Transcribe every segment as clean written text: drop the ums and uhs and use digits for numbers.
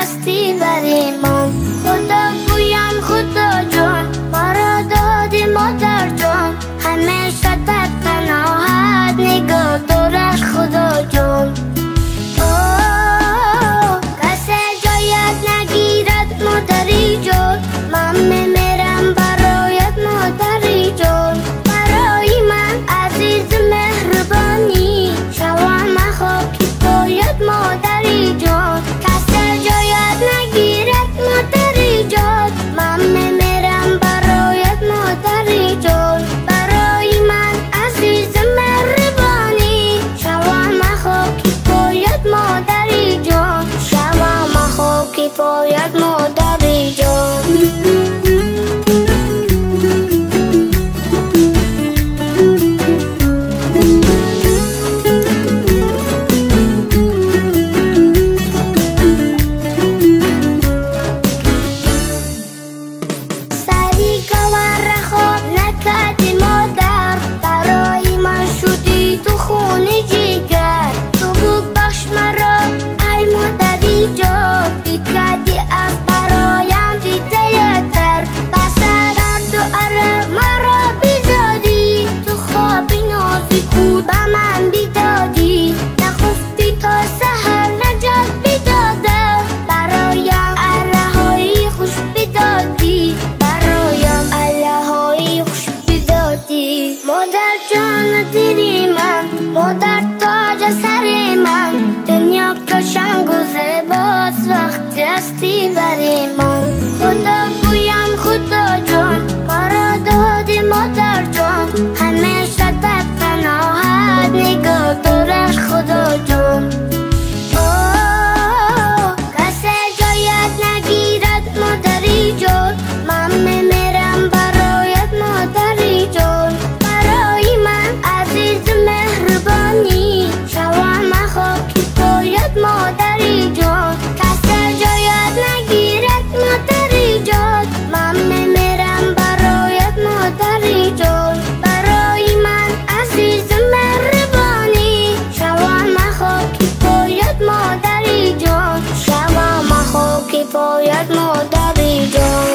هستی بری من. خدا گویم خدا جان، مرا دادی مادر جان، همیشه در پناهت نگاه دارد خدا جان. کسی جایت نگیرد مادری جان، من میمیرم برایت مادری جان. برای من عزیز مهربانی، شوم خاکی پایت مادری جان. کسی جایت نگیرد مادری جان، من میمیرم برایت مادری جان. برای من عزیز مهربانی، شوم خاکی پایت مادری جان، شوم خاکی پایت مادری جان. سری گوار خواب نکردی مادر، برای من شدی تو خون جگر. تو ببخش مرا ای مادری جان، بکردی از برایم دیده تر. بس درد و عرق مرا بیدادی، تو خواب نازی کو به من بیدادی. نخفتی تا سحر نجات بیداده، برایم اره های خوش بیدادی، برایم اره های خوش بیدادی. مادر جان دلی من، مادر تاج سر من، دنیا قشنگ و زیباست وقتی هستی بری من. خدا گویم خدا جان، مرا دادی مادر جان، همیشه در پناهت نگاه دارد خدا جان. کسی جایت نگیرد مادری جان، من میمیرم برایت مادری جان. برای من عزیز مهربانی، شوم خاکی پایت مادری جان. کسی جایت نگیرد مادری جان، من میمیرم برایت مادری جان. برای من عزیز مهربانی، شوم خاکی پایت مادری جان، شوم خاکی پایت مادری جان.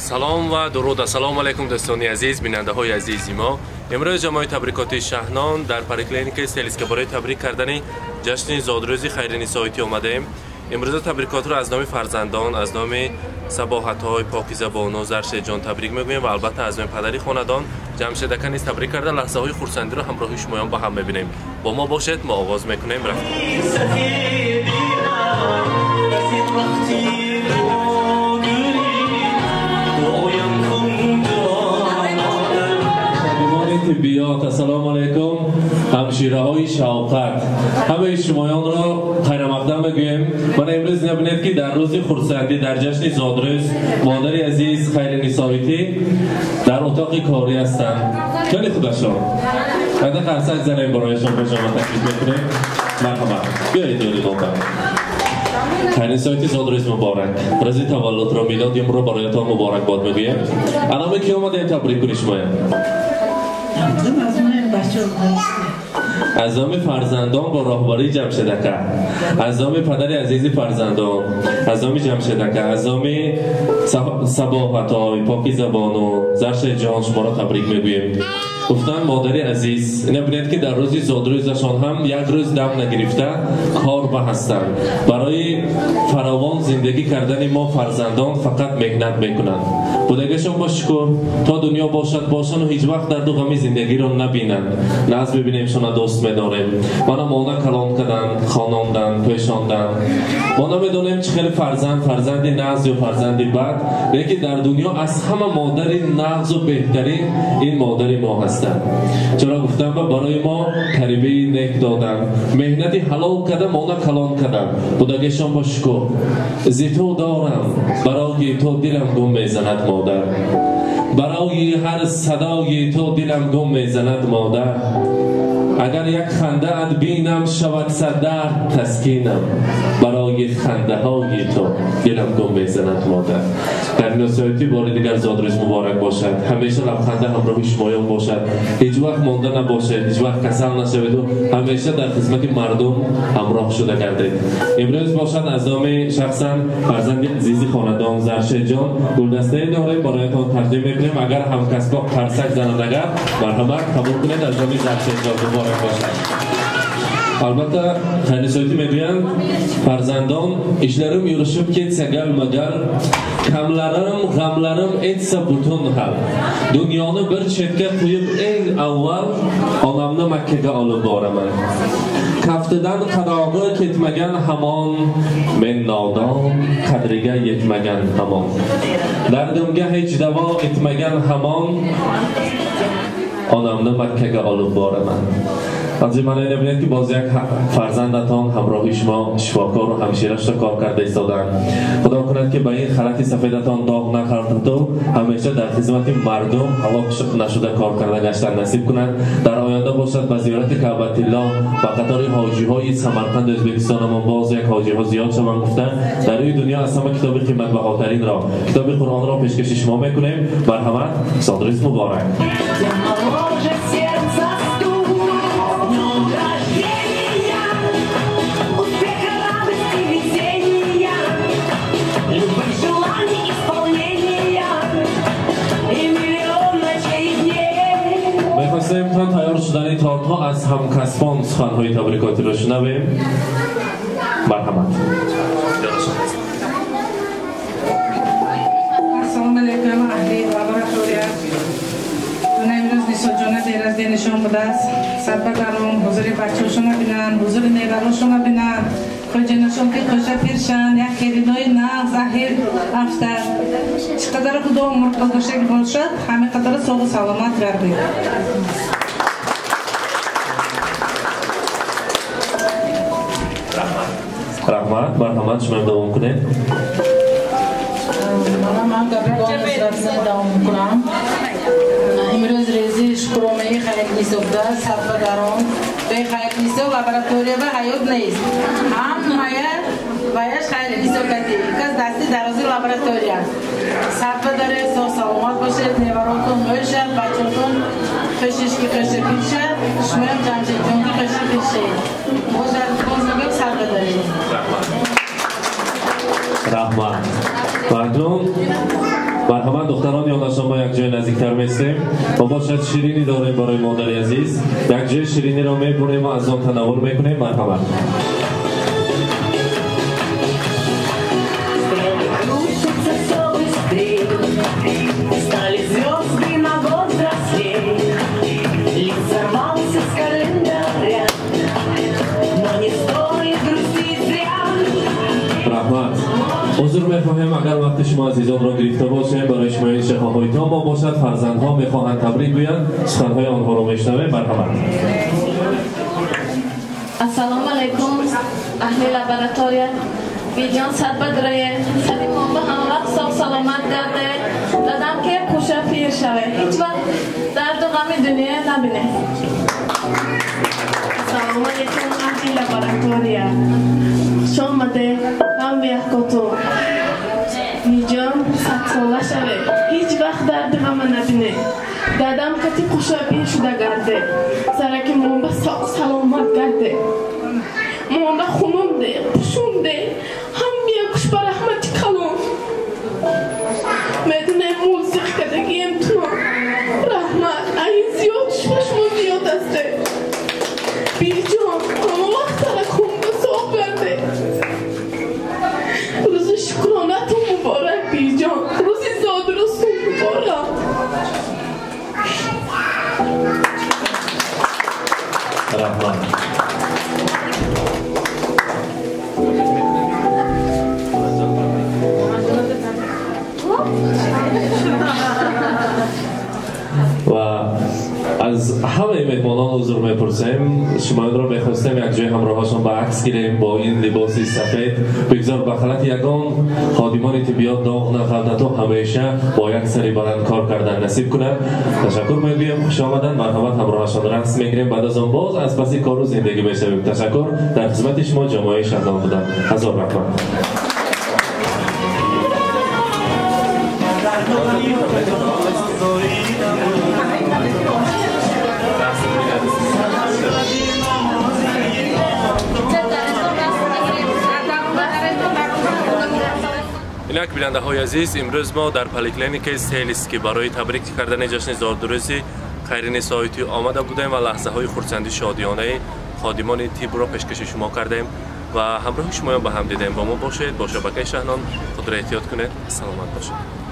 Салом ва дуруд. Ассалому алайкум, дӯстони азиз, бинандаҳои азизи мо. Имрӯз ҷамоаи табрикоти Шаҳнон дар поликлиникаи Селиска барои табрик кардани ҷашни зодрӯзи Хайринисоитӣ омадаем. Имрӯза табрикотро аз номи фарзандон, аз номи сабоҳатҳои покизабону Заршедҷон табрик мегӯем ва албатта аз номи падари хонадон Ҷамшед ака низ табрик карда лаҳзаҳои хурсандиро ҳамроҳи шумоён ба ҳам мебинем. Бо мо бошед, мо оғоз мекунем. Рафтем. طبیات، السلام علیکم. همشیره های شوقت، همه شمایان را خیر مقدم بگویم. من امروز نبینید که در روز خرسندی، در جشن زادروز مادر عزیز خیرنسایتی در اتاق کاری هستند. خیلی خودشان بعد قرصک زنیم برایشان به شما تکلیف میکنیم. مرحبا، بیایید یاری مادر. خیرنسایتی زادروز مبارک، روز تولد را میلاد را برایتان مبارک باد میگویم. الان کی اومده تبریک کنی شمایان؟ از نام فرزندان با راهبری جمشید اکا، از نام پدر عزیز فرزندان، از نام جمشید اکا، از نام صباحتای پاکیزه بانو زرش جان شما را تبریک میگوییم. گفتن مادر عزیز نبینید که در روز زادروزشان هم یک روز دم نگرفته کار به هستند. برای فراوان زندگی کردن ما فرزندان فقط مهنت میکنند. بودگشان با شکر تا دنیا باشد باشن و هیچ وقت درد و غمی زندگی را نبینند. ناز ببینیم شما دوست میداریم. مانا مانا کلان کردن، خواندن، پیشاندن. ما نمیدونیم چه خیلی فرزند، فرزند ناز یا فرزند بد، لیکن در دنیا از همه مادر ناز و بهترین این مادر ما هستند. چرا گفتم برای ما تربیه نیک دادن، مهنت حلال کردن، مانا کلان کردن. بودگشان با شکر زی تو دارم، برای تو دلم گم میزند مادر، برای هر صدای تو دلم گم میزند مادر. Агар як хандаат бинам шавад садард таскинам, барои хандаҳои ту дилам гум мезанад модар. Хайринисо бори дигар зодрӯз муборак бошад. Ҳамеша лабханда ҳамроҳи шумоён бошад. Ҳеҷ вақт монда набошед, ҳеҷ вақт касал нашавед ва ҳамеша дар хизмати мардум ҳамроҳ шуда гардед. Имрӯз бошад аз номи шахсан фарзанди азизи хонадон Заршедҷон гулдастае дорем бароятон тақдим мекунем. Агар ҳамкасбо қарсак зананд, агар марҳамат қабул кунед аз номи Заршедҷон муборак бошад. Албатта Хайринисо мегӯянд фарзандон ishlarim yurishib ketsa galma-gal, kamlarim g'amlarim etsa butun hal. Dunyoni bir chetga qo'yib eng avval onamni Makkaga olib boraman. Kaftidan qarog'i ketmagan hamon, men nodon qadriga yetmagan hamon. Dardimga hech davo etmagan hamon, onamni Makkaga olib boraman. Mana бинед ки боз як фарзандатон ҳамроҳи шумо шифокору ҳамширашро кор карда истоданд. Худо кунад ки ба ин халати сафедатон доғ нахӯрдаду ҳамеша дар хизмати мардум ҳалок нашуда кор карда гаштан насиб кунад. Дар оянда бошад ба зиёрати Каъбатиллоҳ ба қатори ҳоҷиҳои Самарқанду Ӯзбекистонамон боз як ҳоҷиҳо зиёд шаванд гуфта дар рӯи дунё аз ҳама китоби қиматбаҳотаринро китоби Қуръонро пешкаши шумо мекунем. Марҳамат, зодрӯз муборак. Мехостем то тайёр шудани тортҳо аз ҳамкасбон суханҳои табрикотиро шунавем. Марҳамат. Ассалому алайкум, аҳли лаборатория. Имрӯз Нисоҷона дер аз денишон будааст. Садбадарон ҳузури бачаҳошона бинанд, ҳузури неварошона бинанд, хоҷиношон ки хоша пиршанд, як келинои нағз аҳир афтад. Чӣ қадар худо умр додашаг бошад, ҳамин қадар соғу саломат гардед. Раҳмат, марҳамат, шумоам давом кунед. Ман гапи давом мекунам. Имрӯз рӯзи шукронаи Хайринисо будааст. Садбадарон бе Хайринисо лаборатория ба ҳаёт нест. Ҳамая ваяш Хайринисо кади. Кас дасти дарози лаборатория. Садбадаре соғ саломат бошед, неваротон мӯшад, бачотон хӯшишки хӯша пиршад, шумоям Ҷамшедҷонки хӯша пиршед. Бошад, боз мегӯям садбадаред. Раҳмат. Ва акнун марҳамат духтарон ёнашон мо як ҷои наздиктар местем ва бошад ширинӣ дорем барои модари азиз. Як ҷои шириниро мебурем ва аз он танаввул мекунем. Марҳамат. Раҳмат. Узр мехоҳем агар вақти шумо азизонро гирифта бошем. Барои шумо ин шахоҳои томо бошад. Фарзандҳо мехоҳанд табрик гӯянд, суханҳои онҳоро мешунавем. Марҳамат. Ассалому алайкум, аҳли лаборатория. Биҷон садбадрае, саримон ба ҳама вақт соғ саломат гарде, дадам ки кӯша пир шаве, ҳеҷ вақт дарду ғами дунё набине. Ассалому алайкум, аҳли лаборатория. Хуш омадед, ман беяхкоту. Биҷон садсола шаве, ҳеҷ вақт дарди ғама набине. Дадам кати кӯша пир шуда гарде, сараки мон ба соғ саломат гарде. Монда хунунде, пушунде, ҳамия кушба раҳмати калон. Медунем мулзиқ кардагием туно. Раҳмат, ай зиёд шумо зиёд асте. Биҷон, ҳама вақт саракум ба соғ гарде. Рӯзи шукронатон муборак, биҷон. Рӯзи зодрӯзтон муборак. Раҳмат. Ва Аз ҳамаи меҳмонон узр мепурсем. Шумоёнро мехостем якҷоя ҳамроҳашон ба акс гирем бо ин либоси сафед. Бигзор ба халати ягон ходимони тиббиёт доғ нахӯрд, то ҳамеша бо як сари баланд кор кардан насиб кунад. Ташаккур мегӯем, хуш омаданд, марҳамат, ҳамроҳашон рақс мегирем, баъд аз он боз аз паси кору зиндагӣ мешавем. Ташаккур, дар хизмати шумо ҷамоаи Шаҳнон будам. Ҳазор раҳмат. Инак бинандаҳои азиз, имрӯз мо дар поликлиникаи Селис, ки барои табрик кардани ҷашни зодрӯзи Хайринисо Ҳоитӣ омада будем ва лаҳзаҳои хурсанди шодиёнаи ходимони тиббро пешкаши шумо кардем ва ҳамроҳи шумоён ба ҳам дидем. Бо мо бошед, бо шабакаи Шаҳнон. Худро эҳтиёт кунед, саломат бошед.